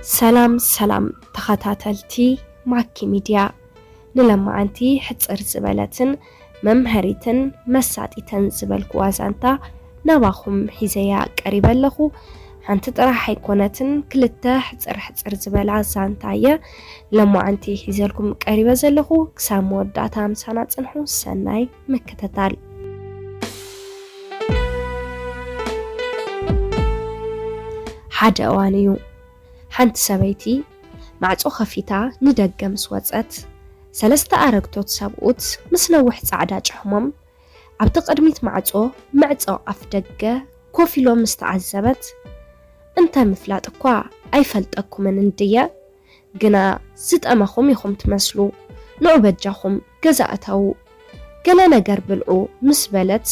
ሰላም ሰላም ተኸታተልቲ ማኪ ሚድያ፣ ንለማዓንቲ ሕጽር ዝበለትን መምሀሪትን መሳጢተን ዝበልኩዋ ዛንታ ናባኹም ሒዘያ ቀሪበ ኣለኹ። ሓንቲ ጥራሕ ኣይኮነትን፣ ክልተ ሕጽር ሕጽር ዝበላ ዛንታ እየ ለማዓንቲ ሒዘልኩም ቀሪበ ዘለኹ። ክሳብ መወዳእታ ምሳና ጽንሑ። ሰናይ ምክትታል። ሓደ እዋን እዩ። ሓንቲ ሰበይቲ ማዕጾ ከፊታ ንደገ ምስ ወጸት፣ ሰለስተ ኣረግቶት ሰብኡት ምስ ነዊሕ ጻዕዳ ጭሕሞም ኣብቲ ቅድሚት ማዕጾ፣ መዕጸዊ ኣፍ ደገ ኮፍ ኢሎም ምስ ተዓዘበት፣ "እንተ ምፍላጥ እኳ ኣይፈልጠኩምን እንድየ፣ ግና ዝጠመኹም ኢኹም ትመስሉ፣ ንዑ በጃኹም ገዛ እተዉ፣ ገለ ነገር ብልዑ" ምስ በለት፣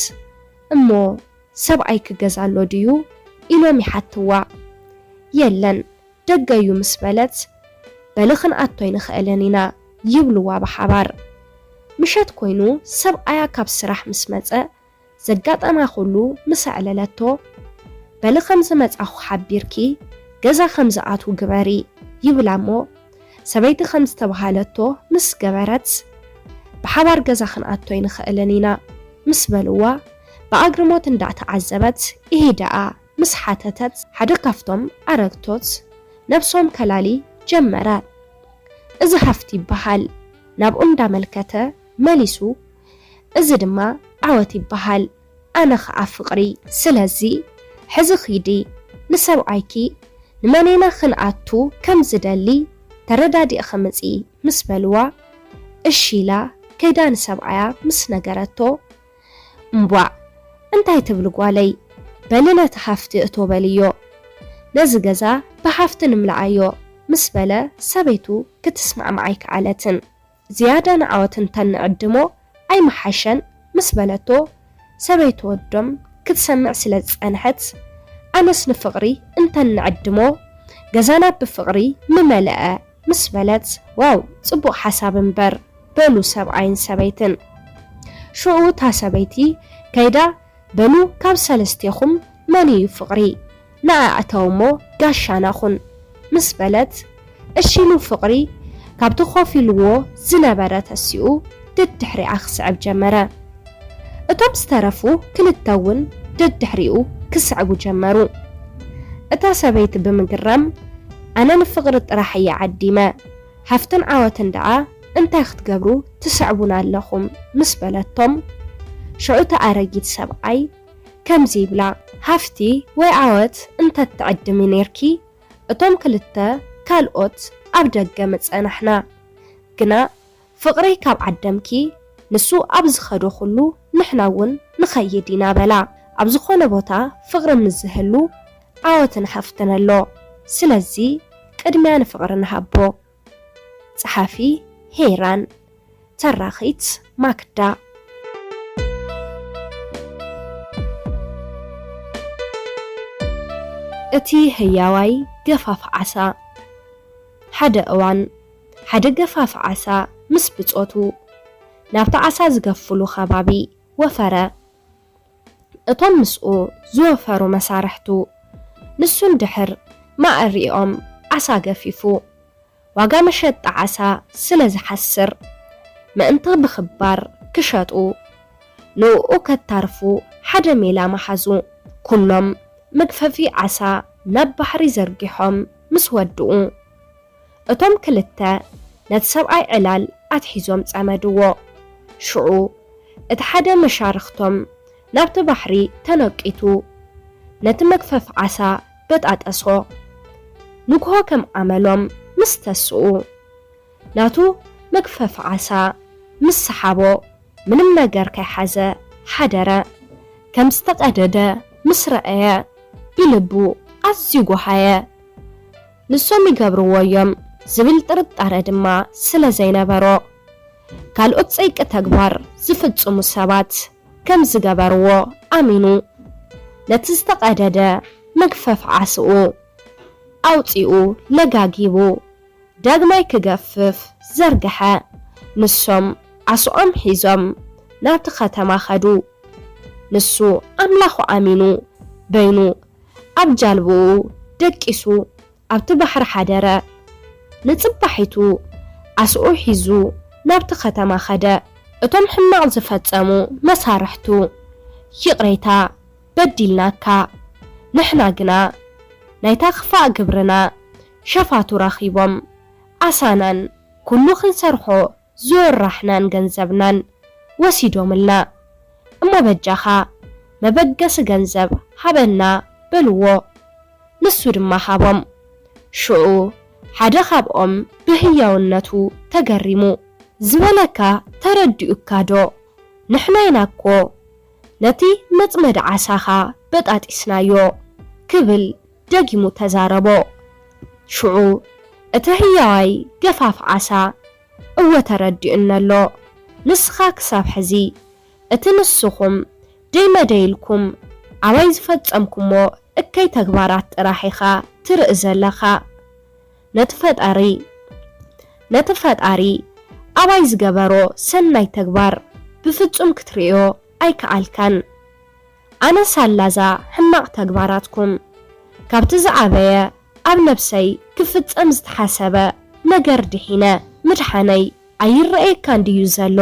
"እሞ ሰብኣይኪ ገዛ ኣሎ ድዩ?" ኢሎም ይሓትዋ። "የለን፣ ደገ እዩ" ምስ በለት፣ "በሊ ክንኣቶ ኣይንኽእልን ኢና" ይብልዋ ብሓባር። ምሸት ኮይኑ ሰብኣያ ካብ ስራሕ ምስ መጸ፣ ዘጋጠማ ኩሉ ምስ ኣዕለለቶ፣ "በሊ ከም ዝመጻኹ ሓቢርኪ ገዛ ከም ዝኣትዉ ግበሪ" ይብላ እሞ፣ ሰበይቲ ከም ዝተባሃለቶ ምስ ገበረት፣ "ብሓባር ገዛ ክንኣቶ ኣይንኽእልን ኢና" ምስ በልዋ፣ ብኣግርሞት እንዳተዓዘበት፣ "ኢሂ ደኣ?" ምስ ሓተተት፣ ሓደ ካብቶም ኣረግቶት ነብሶም ከላሊ ጀመረ። "እዚ ሃፍቲ ይበሃል" ናብኡ እንዳመልከተ መሊሱ፣ "እዚ ድማ ዓወት ይበሃል፣ ኣነ ኸኣ ፍቕሪ። ስለዚ ሕዚ ኺዲ ንሰብኣይኪ ንመኔና ክንኣቱ ከም ዝደሊ ተረዳዲእኺ ምጺ" ምስ በልዋ፣ "እሺ" ኢላ ከይዳ ንሰብኣያ ምስ ነገረቶ፣ "እምቧእ፣ እንታይ ትብሊ ጓለይ? በሊ ነቲ ሃፍቲ እቶ በልዮ። ነዚ ገዛ ብሃፍቲ ንምልኣዮ" ምስ በለ፣ ሰበይቱ ክትስማዕማዕ ኣይከኣለትን። "ዝያዳ ንዓወት እንተንዕድሞ ኣይምሓሸን?" ምስ በለቶ፣ ሰበይቲ ወዶም ክትሰምዕ ስለ ዝጸንሐት፣ "ኣነስ ንፍቕሪ እንተንዕድሞ ገዛና ብፍቕሪ ምመልአ" ምስ በለት፣ "ዋው፣ ጽቡቕ ሓሳብ እምበር" በሉ ሰብኣይን ሰበይትን። ሽዑ እታ ሰበይቲ ከይዳ፣ "በሉ ካብ ሰለስቴኹም መን እዩ ፍቕሪ? ንዓ እተው እሞ ጋሻና ኩን" ምስ በለት፣ እሺ ኢሉ ፍቕሪ ካብቲ ኮፍ ኢልዎ ዝነበረ ተሲኡ ደድሕሪኣ ክስዕብ ጀመረ። እቶም ዝተረፉ ክልተ እውን ደድሕሪኡ ክስዕቡ ጀመሩ። እታ ሰበይቲ ብምግራም፣ "ኣነ ንፍቕሪ ጥራሕ እየ ዓዲመ፣ ሃፍትን ዓወትን ደኣ እንታይ ክትገብሩ ትስዕቡና ኣለኹም?" ምስ በለቶም፣ ሽዑ እቲ ኣረጊት ሰብኣይ ከምዚ ይብላ፣ "ሃፍቲ ወይ ዓወት እንተ ትዕድሚ ኔርኪ፣ እቶም ክልተ ካልኦት ኣብ ደገ ምጸናሕና። ግና ፍቕረይ ካብ ዓደምኪ፣ ንሱ ኣብ ዝኸዶ ኩሉ ንሕና እውን ንኸይድ ኢና" በላ። ኣብ ዝኾነ ቦታ ፍቕሪ ምስ ዝህሉ፣ ዓወትን ሃፍትን ኣሎ። ስለዚ ቅድሚያ ንፍቕሪ ንሃቦ። ጸሓፊ ሄራን፣ ተራኺት ማክዳ። እቲ ህያዋይ ገፋፍ ዓሳ። ሓደ እዋን፣ ሓደ ገፋፍ ዓሳ ምስ ብጾቱ ናብቲ ዓሳ ዝገፍፍሉ ከባቢ ወፈረ። እቶም ምስኡ ዝወፈሩ መሳርሕቱ፣ ንሱ እንድሕር ማእሪኦም ዓሳ ገፊፉ፣ ዋጋ መሸጣ ዓሳ ስለ ዝሓስር፣ ምእንቲ ብኽባር ክሸጡ፣ ንእኡ ከታርፉ ሓደ ሜላ መሓዙ። ኩሎም መግፈፊ ዓሳ ናብ ባሕሪ ዘርጊሖም ምስ ወድኡ፣ እቶም ክልተ ነቲ ሰብኣይ ዕላል ኣትሒዞም ጸመድዎ። ሽዑ እቲ ሓደ መሻርኽቶም ናብቲ ባሕሪ ተነቂቱ ነቲ መግፈፍ ዓሳ በጣጠሶ። ንግሆ ከም ኣመሎም ምስ ተስኡ፣ ናቱ መግፈፍ ዓሳ ምስ ሰሓቦ፣ ምንም ነገር ከይሓዘ ሓደረ። ከም ዝተቐደደ ምስ ረኣየ፣ ብልቡ ኣዝዩ ጎሃየ። ንሶም ይገብርዎ እዮም ዝብል ጥርጣረ ድማ ስለ ዘይነበሮ፣ ካልኦት ጸይቂ ተግባር ዝፍጽሙ ሰባት ከም ዝገበርዎ ኣሚኑ፣ ነቲ ዝተቐደደ መግፈፍ ዓስኡ ኣውጺኡ ለጋጊቡ፣ ዳግማይ ክገፍፍ ዘርግሐ። ንሶም ዓስኦም ሒዞም ናብቲ ከተማ ኸዱ። ንሱ ኣምላኹ ኣሚኑ፣ በይኑ ኣብ ጃልባኡ ደቂሱ፣ ኣብቲ ባሕሪ ሓደረ። ንጽባሒቱ ዓስኡ ሒዙ ናብቲ ከተማ ኸደ። እቶም ሕማቕ ዝፈጸሙ መሳርሕቱ፣ ይቕሬታ፣ በዲልናካ፣ ንሕና ግና ናይታ ክፋእ ግብርና ሸፋቱ ረኺቦም፣ ዓሳናን ኩሉ ክንሰርሖ ዝወራሕናን ገንዘብናን ወሲዶምልና። እሞ በጃኻ መበገሲ ገንዘብ ሃበና በልዎ። ንሱ ድማ ሃቦም። ሽዑ ሓደ ካብኦም ብህያውነቱ ተገሪሙ፣ ዝበለካ ተረዲኡካ ዶ? ንሕና ኢና እኮ ነቲ መጽመዲ ዓሳኻ በጣጢስናዮ፣ ክብል ደጊሙ ተዛረቦ። ሽዑ እቲ ህያዋይ ገፋፍ ዓሳ፣ እወ ተረዲኡኒ ኣሎ። ንስኻ ክሳብ ሕዚ እቲ ንስኹም ደይመደይልኩም ኣባይ ዝፈጸምኩሞ እከይ ተግባራት ጥራሕ ኢኻ ትርኢ ዘለኻ። ነቲ ፈጣሪ ነቲ ፈጣሪ ኣባይ ዝገበሮ ሰናይ ተግባር ብፍጹም ክትርእዮ ኣይከኣልካን። ኣነ ሳላዛ ሕማቕ ተግባራትኩም ካብቲ ዝዓበየ ኣብ ነብሰይ ክፍጸም ዝተሓሰበ ነገር ድሒነ ምድሓነይ ኣይረኣየካን ድዩ ዘሎ?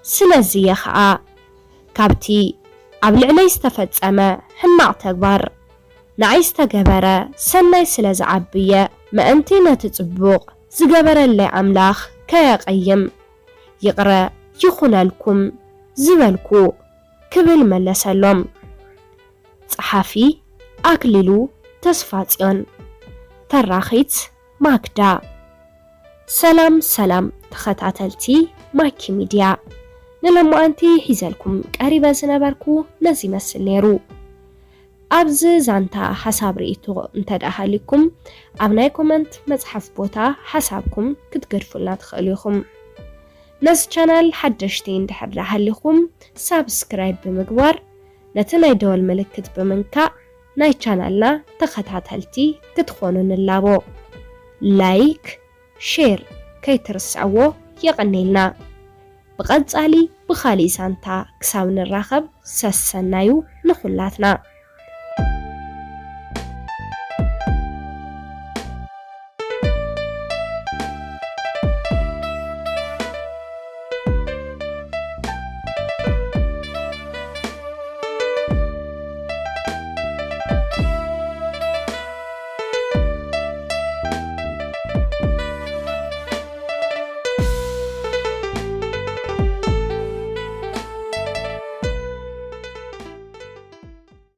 ስለዚ እየ ኸኣ ካብቲ ኣብ ልዕለይ ዝተፈጸመ ሕማቕ ተግባር ንዓይ ዝተገበረ ሰናይ ስለ ዝዓቢ እየ፣ ምእንቲ ነቲ ጽቡቕ ዝገበረለይ ኣምላኽ ከየቐይም ይቕረ ይኹነልኩም ዝበልኩ፣ ክብል መለሰሎም። ጸሓፊ ኣክሊሉ ተስፋጽዮን፣ ተራኺት ማክዳ። ሰላም ሰላም ተኸታተልቲ ማኪ ሚድያ፣ ንሎማዓንቲ ሒዘልኩም ቀሪበ ዝነበርኩ ነዚ ይመስል ነይሩ። ኣብዚ ዛንታ ሓሳብ ርእይቶ እንተ ደኣ ሃሊኩም፣ ኣብ ናይ ኮመንት መጽሓፍ ቦታ ሓሳብኩም ክትገድፉልና ትኽእሉ ኢኹም። ነዚ ቻናል ሓደሽቲ እንድሕር ደኣ ሃሊኹም፣ ሳብስክራይብ ብምግባር ነቲ ናይ ደወል ምልክት ብምንካእ ናይ ቻናልና ተኸታተልቲ ክትኾኑ ንላቦ። ላይክ፣ ሼር ከይትርስዕዎ። የቐኔልና። ብቐጻሊ ብኻሊእ ዛንታ ክሳብ ንራኸብ ሰሰናዩ ንኹላትና።